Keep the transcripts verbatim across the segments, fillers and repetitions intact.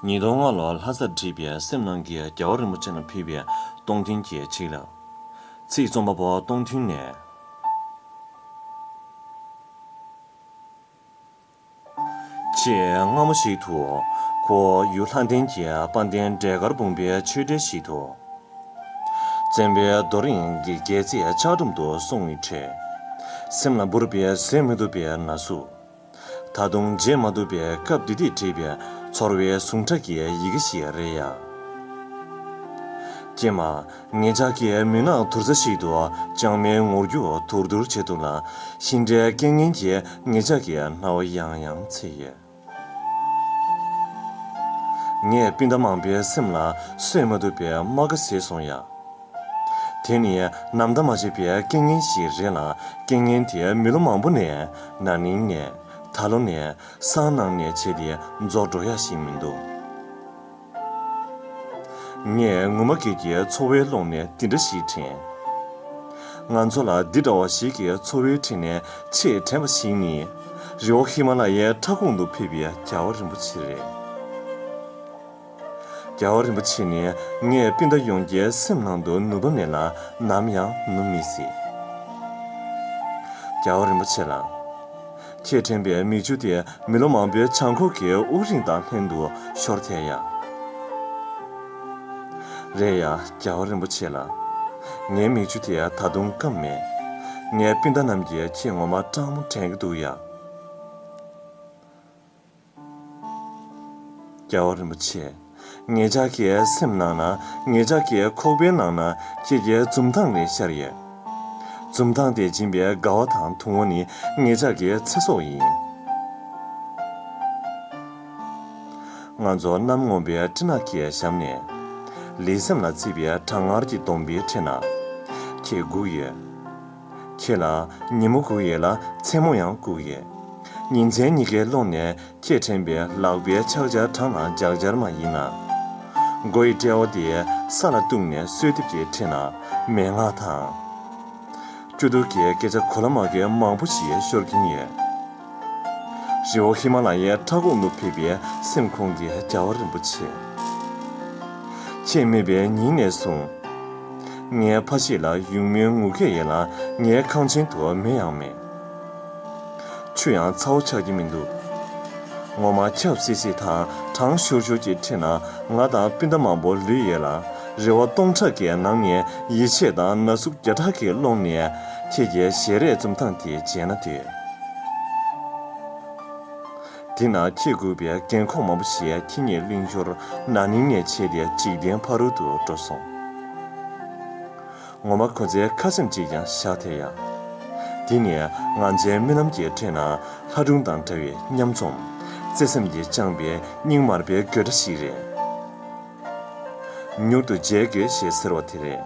ཉིས་སྟོང་ལྔ་ལོར་ལྷ་སར་བྲིས་པའི་སེམས་ནང་གི་རྒྱལ་བ་རིན་པོ་ཆེ་ལ་ཕུལ་བའི་སྟོང་ཐུན་གྱི་ཆིག་ལབ། ཚིག་རྩོམ་པ་པོ་སྟོང་ཐུན་ནས། ཆེས་སྔ་མོ་ཞིག་ཏུ། ཁོ་ཡུལ་ལྷ་ལྡན་གྱི་དཔལ་ལྡན་འབྲས་དཀར་སྤུངས་པའི་ཆོས་གྲལ་ཞིག་ཏུ། བཙན་པོའི་རྡོ་རིང་གི་རྒྱལ་རྩེ་ཆགས་སྒྲུམ་དུ་སོང་བའི་ཁྲོད། སེམས་ལ་འབུར་བའི་བཟོད་མི་ཐུབ་པའི་ན་ཟུག། ད་དུང་བརྗེད་མ་ཐུབ་པའི་སྐབས་འདི་དེ་བྲིས་པའི་ཚོར་བའི་ཟུངས་ཁྲག་གི་ཡི་གེ་ཞིག་རེད་ཡ། ཀྱེ་མ། ངེད་ཅག་གི་མུན་ནག་དུར་ས་ཞིག་ཏུ་ལྕང་མའི་ངོར་རྒྱུག་དུར་དུར་བྱེད་དུ་ལ། ཤིང་འབྲས་རྐྱེན་ངན་གྱིས་ངེད་ཅག་གི་རྣ་བ་ཡང་ཡང་འཚིག་ཡོད། ངས་སྤུན་ཟླ་མང་པོའི་སེམས་ལ་གསོད་མ་ཐུབ་པའི་རྨ་ཁ་བཟོས་སོང་ཡ། དེ་ནི་ནམ་ཟླ་མ་ཆད་པའི་རྐྱེན་ངན་ཞིག་རེད་ལ། རྐྱེན་ངན་དེ་མི་ལོ་མང་པོ་ནས། ན་ནིང་ནས། ད་ལོ་ནས། སང་གནངས་ནས་བྱས་ཏེ་རྫོགས་འགྲོ་ཡ་ཞིག་མི་འདུག། ངས་ངུ་མ་སྐད་ཀྱི་ཚོར་བའི་ཀློང་ནས་འདི་འདྲ་ཞིག་དྲན། ང་ཚོ་ལ་འདི་འདྲ་བ་ཞིག་གི་ཚོར་བའི་ཁྲོད་ནས་ཆེས་དྲན་པ་ཞིག་ནི། རི་བོ་ཧི་མ་ལ་ཡའི་ཕྲ་གོང་དུ་ཕེབས་པའི་རྒྱལ་བ་རིན་པོ་ཆེ་རེད། རྒྱལ་བ་རིན་པོ་ཆེ་ནི་ངས་སྤུན་ཟླ་ཡོངས་ཀྱི་སེམས་ནང་དུ་ནུས་པ་མེད་ལ་ནམ་ཡང་ནུབ་མི་སྲིད། རྒྱལ་བ་རིན་པོ་ཆེ་ལགས། ཁྱེད་དྲན་པའི་མིག་ཆུ་དེ་མི་ལོ་མང་པོའི་བྱང་ཁོག་གི་དབུགས་རིང་དང་ལྷན་དུ་ཤོར་ཐལ་ཡ། རེད་ཡ། རྒྱལ་བ་རིན་པོ་ཆེ་ལགས། ངའི་མིག་ཆུ་དེ་ད་དུང་སྐམ་མེད། ངའི་སྤུན་ཟླ་རྣམས་ཀྱིས་ཁྱེད་ངོ་མ་སྤྲང་མོ་དྲན་གྱི་འདུག་ཡ། རྒྱལ་བ་རིན་པོ་ཆེ། ངེད་ཅག་གི་སེམས་ནང་ན། ངེད་ཅག་གི་ཁོག་པའི་ནང་ན་ཁྱེད་ཀྱི་འཛུམ་མདངས་རེ་ཤར་ཡོད། འཛུམ་མདངས་དེ་འབྱིན་པའི་དགའ་བ་དང་དུང་བ་ནི་ངེད་ཅག་གི་ཚེ་སྲོག་ཡིན། ང་ཚོ་གནམ་སྔོན་པོའི་སྤྲིན་ནག་གི་ཞབས་ནས། ལི་སེམས་ལ་བརྩིས་པའི་གྲང་ངར་གྱི་སྡོང་པོའི་ཁྲོད་ན། ཁྱེད་སྒུག་ཡོད། ཁྱེད་ལ་ཉིན་མོ་སྒུག་ཡོད་ལ་མཚན་མོ་ཡང་སྒུག་ཡོད། ཉིན་མཚན་གཉིས་ཀའི་ཀློང་ནས་ཁྱེད་དྲན་པའི་ལག་པའི་ཕྱག་འཆལ་གྲངས་ལ་འཇག་འཆལ་མ་ཡིན་ན། མགོ་ཡི་དཔྲལ་བ་དེ་ས་ལ་གཏུགས་ནས་གསོལ་འདེབས་ཀྱི་ཁྲོད་ན་མན་ངག་དང་། སྐྱོ་སྡུག་གི་སྐད་ཆ་གོ་ལ་མ་གོ་མང་པོ་ཞིག་ཤོར་གྱིན་ཡོད། རི་བོ་ཧི་མ་ལ་ཡའི་ཕྲ་གོང་དུ་ཕེབས་པའི་སེམས་ཁོང་གི་རྒྱལ་བ་རིན་པོ་ཆེ། ཁྱེད་མེད་པའི་ཉིན་ནས་བཟུང་། ངའི་ཕ་གཞིས་ལ་ཡུགས་མོའི་ངུ་སྐད་ཡོད་ལ་ངའི་ཁང་ཆེན་དུ་མེ་ཡང་མེད། ཆུ་ཡང་ཚ་བོ་ཆགས་ཀྱི་མི་འདུག། ངོ་མ་ཆབ་སིབ་སིབ་དང་གྲང་ཤུར་ཤུར་གྱི་ཁྲོད་ན་ང་དང་སྤུན་ཟླ་མང་པོ་ལུས་ཡོད་ལ། རེ་བ་སྟོང་ཕྲག་གི་ནང་ནས་ཡིད་ཆེས་དང་ན་ཟུག་བརྒྱ་ཕྲག་གི་ཀློང་ནས་ཁྱེད་ཀྱི་ཞལ་རས་འཛུམ་མདངས་དེ་མཇལ་ན་འདོད། དེ་ན་ཁྱེད་སྒུག་པའི་རྒན་འཁོགས་མང་པོ་ཞིག་ཁྱེད་ཉིད་གླེང་ཞོར་ན་ནིང་ནས་བྱས་ཏེ་འཇིག་རྟེན་ཕ་རོལ་ཏུ་འགྲོ་སོང་། ངོ་མ་ཁོ་ཚོའི་ཁ་ཆེམས་གཅིག་ཀྱང་བཞག་ཐལ་ཡ། དེ་ནས་ང་ཚོའི་རྨི་ལམ་གྱི་ཁྲོད་ན་ལྷ་སྒྲུང་དང་འདྲ་བའི་མཉམ་འཛོམས། བརྩེ་སེམས་ཀྱིས་བཅངས་པའི་སྙིང་དམར་པོའི་དགོད་སྒྲ་ཞིག་རེད། མྱུར་དུ་མཇལ་དགོས་ཞེས་ཟེར་བ་དེ་རེད།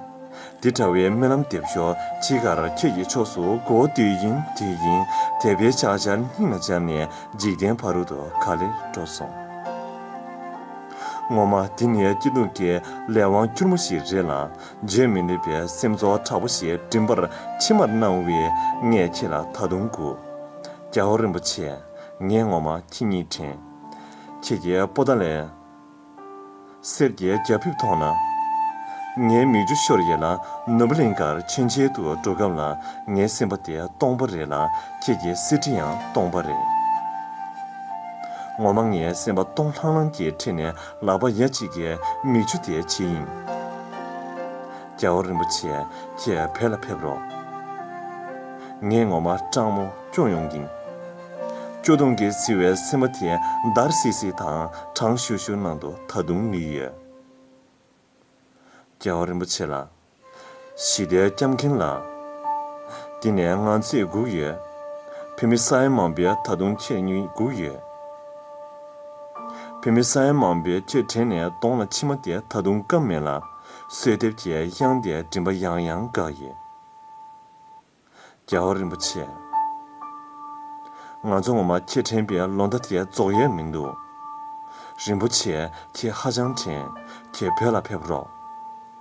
འདི་འདྲ་བའི་རྨི་ལམ་འདེབས་ཞོར་དཔྱིད་ཀར་ཁྱེད་ཀྱི་ཕྱོགས་སུ་མགོ་བོ་དུད་ཡིན་དུད་ཡིན་དད་པའི་ཕྱག་འཆལ་སྙིང་ལ་སྦྱར་ནས་འཇིག་རྟེན་ཕ་རོལ་ཏུ་ག་ལེར་འགྲོ་སོང་། ངོ་མ་འདི་ནི་སྐྱིད་སྡུག་གི་ལས་དབང་སྐྱུར་མོ་ཞིག་རེད་ལ། བརྗོད་མི་ནུས་པའི་སེམས་ཚོར་དྲག་པོ་ཞིག་མགྲིན་པར་མཆི་མར་སྣང་བས་ངས་ཁྱེད་ལ་ད་དུང་སྒུག། རྒྱལ་བ་རིན་པོ་ཆེ། ངས་ངོ་མ་ཁྱེད་ཉིད་དྲན། ཁྱེད་ཀྱི་པོ་ཏ་ལའི་གསེར་གྱི་རྒྱ་ཕིབས་མཐོང་ན། ངའི་མིག་ཆུ་ཤོར་ཡོད་ལ་ནོར་བུ་གླིང་གར་མཆོད་མཇལ་དུ་འགྲོ་སྐབས་ལ་ངའི་སེམས་པ་དེ་སྟོང་པ་རེད་ལ་ཁྱེད་ཀྱི་གསེར་ཁྲི་ཡང་སྟོང་པ་རེད། ངོ་མ་ངའི་སེམས་པ་སྟོང་ལྷང་ལྷང་གི་ཁྲོད་ནས་ལག་པ་ཡ་གཅིག་གིས་མིག་ཆུ་དེ་བྱེད་ཡིན། རྒྱལ་བ་རིན་པོ་ཆེ། ཁྱེད་བོད་ལ་ཕེབས་རོགས། ངས་ངོ་མ་སྤྲང་མོ་སྐྱོ་ཡོང་གིན། སྐྱོ་གདུང་གིས་བསིལ་བའི་སེམས་པ་དེ་འདར་སིག་སིག་དང་གྲང་ཤུར་ཤུར་ནང་དུ་ད་དུང་ལུས་ཡོད། རྒྱལ་བ་རིན་པོ་ཆེ་ལགས། ཞི་བདེའི་སྐྱབས་མགོན་ལགས། འདི་ནས་ང་ཚོས་སྒུག་ཡོད། བོད་མི་ས་ཡ་མང་པོས་ད་དུང་ཁྱེད་ཉིད་སྒུག་ཡོད། བོད་མི་ས་ཡ་མང་པོས་ཁྱེད་དྲན་ནས་གདོང་ལ་མཆི་མ་དེ་ད་དུང་སྐམ་མེད་ལ། གསོལ་འདེབས་ཀྱི་དབྱངས་དེ་མགྲིན་པ་ཡང་ཡང་འགག་ཡོད། རྒྱལ་བ་རིན་པོ་ཆེ། ང་ཚོ་ངོ་མ་ཁྱེད་དྲན་པའི་ལོ་ཟླ་དེ་རྫོགས་ཡས་མི་འདུག། རིན་པོ་ཆེ། ཁྱེད་ཧ་ཅང་དྲན། ཁྱེད་བོད་ལ་ཕེབས་རོགས།